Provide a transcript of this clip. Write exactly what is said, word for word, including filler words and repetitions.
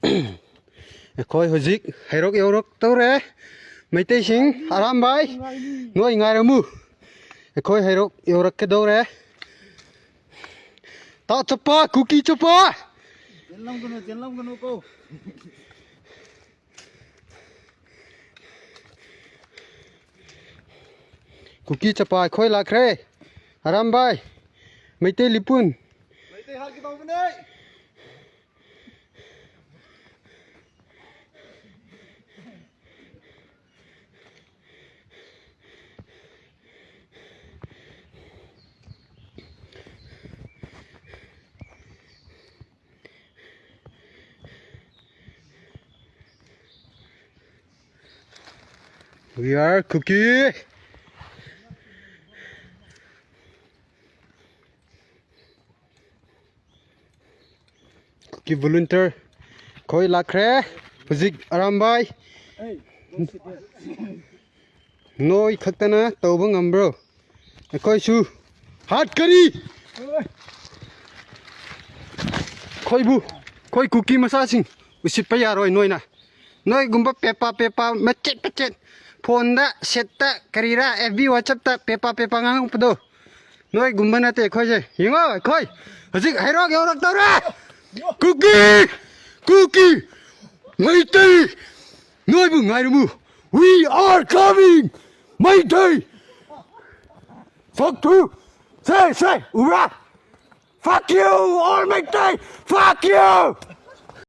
ꯑꯩꯈꯣꯏ ꯍꯧꯖꯤꯛ ꯍꯩꯔꯣꯛ ꯌꯧꯔꯛꯇꯧꯔꯦ꯫ ꯃꯩꯇꯩꯁꯤꯡ, ꯑꯔꯥꯝꯕꯥꯏ, ꯅꯣꯏ ꯉꯥꯏꯔꯝꯃꯨ꯫ ꯑꯩꯈꯣꯏ ꯍꯩꯔꯣꯛ ꯌꯧꯔꯛꯀꯗꯧꯔꯦ꯫ ꯇꯥ ꯆꯠꯄ, ꯀꯨꯀꯤ ꯆꯠꯄ꯫ ꯆꯦꯟꯂꯝꯒꯅꯨ, ꯆꯦꯟꯂꯝꯒꯅꯨ ꯀꯣ꯫ ꯀꯨꯀꯤ ꯆꯄꯥ ꯑꯩꯈꯣꯏ ꯂꯥꯛꯈ꯭ꯔꯦ꯫ ꯑꯔꯥꯝꯕꯥꯏ, ꯃꯩꯇꯩ ꯂꯤꯄꯨꯟ꯫ ꯃꯩꯇꯩ ꯍꯥꯠꯀꯦ ꯇꯧꯕꯅꯦ꯫ We are Kuki. Kuki volunteer ꯑꯩꯈꯣꯏ ꯂꯥꯛꯈ꯭ꯔꯦ꯫ ꯍꯧꯖꯤꯛ ꯑꯔꯥꯝꯕꯥꯏ, ꯅꯣꯏ ꯈꯛꯇꯅ ꯇꯧꯕ ꯉꯝꯕ꯭ꯔꯣ? ꯑꯩꯈꯣꯏꯁꯨ ꯍꯥꯠꯀꯅꯤ꯫ ꯑꯩꯈꯣꯏꯕꯨ, ꯑꯩꯈꯣꯏ ꯀꯨꯀꯤ ꯃꯆꯥꯁꯤꯡ ꯎꯁꯤꯠꯄ ꯌꯥꯔꯣꯏ ꯅꯣꯏꯅ꯫ ꯅꯣꯏꯒꯨꯝꯕ ꯄꯦꯄꯥ ꯄꯦꯄꯥ, ꯃꯆꯦꯠ ꯃꯆꯦꯠ, ꯐꯣꯟꯗ, ꯁꯦꯠꯇ, ꯀꯔꯤꯔꯥ, ꯑꯦꯐ ꯕꯤ, ꯋꯥꯆꯞꯇ ꯄꯦꯄꯥ ꯄꯦꯄꯥ ꯉꯥꯡꯉꯛꯄꯗꯣ, ꯅꯣꯏꯒꯨꯝꯕ ꯅꯠꯇꯦ ꯑꯩꯈꯣꯏꯁꯦ꯫ ꯌꯦꯡꯉꯣ, ꯑꯩꯈꯣꯏ ꯍꯧꯖꯤꯛ ꯍꯩꯔꯣꯛ ꯌꯧꯔꯛꯇꯧꯔꯦ꯫ ꯀꯨꯀꯤ, ꯀꯨꯀꯤ, ꯃꯩꯇꯩ, ꯅꯣꯏꯕꯨ ꯉꯥꯏꯔꯝꯃꯨ꯫ We are coming! Meitei! Fuck you! Say, say, ꯎꯕ꯭ꯔꯥ? Fuck you, all Meitei! Fuck you!